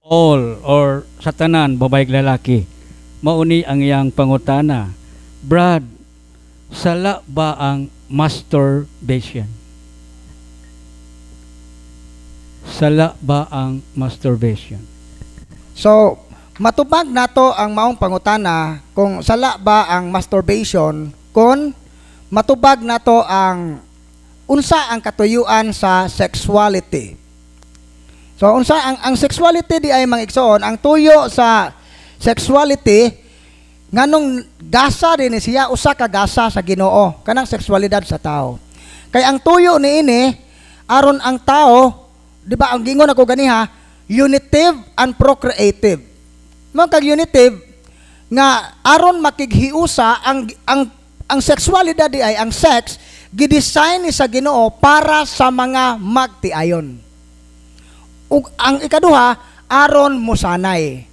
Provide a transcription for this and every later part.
All or sa tanan, babae, lalaki. Mao ni ang iyang pangutana. Brad, sala ba ang masturbation? Sala ba ang masturbation? So, matubag nato ang maong pangutana kung sala ba ang masturbation kung matubag nato ang unsa ang katuyuan sa sexuality. So unsa ang sexuality di ay, mga igsoon, ang tuyo sa sexuality, nganong gasa din ni siya, usa ka gasa sa Ginoo kanang sexualidad sa tao. Kay ang tuyo niini aron ang tao, di ba, ang gingon ako ganiha, unitive and procreative. Mo kag unitive nga aron makighiusa ang sexualidad di ay ang sex, gidesign ni sa Ginoo para sa mga magtiayon. Ug ang ikaduha, aron musanay.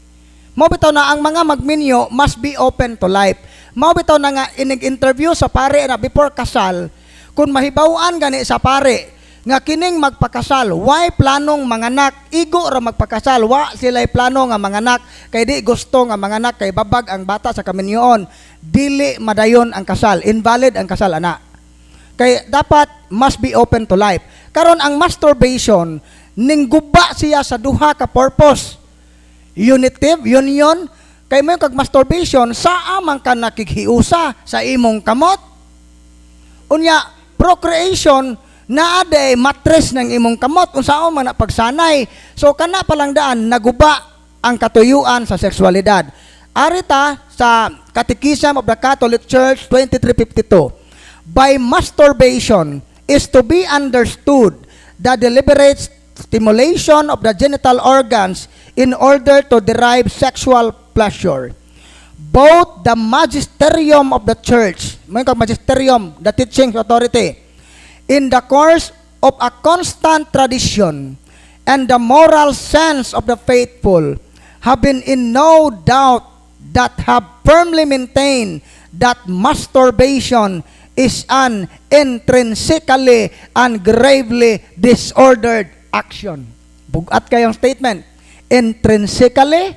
Mao bitaw na ang mga magminyo must be open to life. Mao bitaw na nga inig-interview sa pare na before kasal, kung mahibaw-an gani sa pare nga kining magpakasal, why planong manganak, igo ra magpakasal, wa sila'y plano nga manganak, kay di gusto nga manganak kay babag ang bata sa kaminyoon, dili madayon ang kasal, invalid ang kasal ana. Kay dapat must be open to life. Karon, ang masturbation ningguba siya sa duha ka purpose. Unitive, union, kay mo kag masturbation, saa man ka nakighiusa? Sa imong kamot. Unya, procreation, naa day matres ng imong kamot, unsaon man na pagsanay? So kana pa lang daan naguba ang katuyuan sa sexualidad. Arita sa Catechism of the Catholic Church 2352: "By masturbation is to be understood the deliberate stimulation of the genital organs in order to derive sexual pleasure. Both the magisterium of the Church," may kag magisterium, the teaching authority, "in the course of a constant tradition, and the moral sense of the faithful have been in no doubt that have firmly maintained that masturbation is an intrinsically and gravely disordered action." Bugat kayong statement. Intrinsically,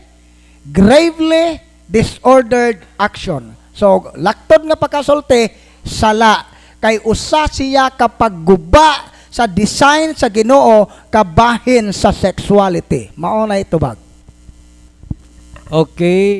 gravely disordered action. So, laktod nga pagkasulti, sala. Kay usa siya kapag guba sa design sa Ginoo kabahin sa sexuality. Mao na itubag. Okay.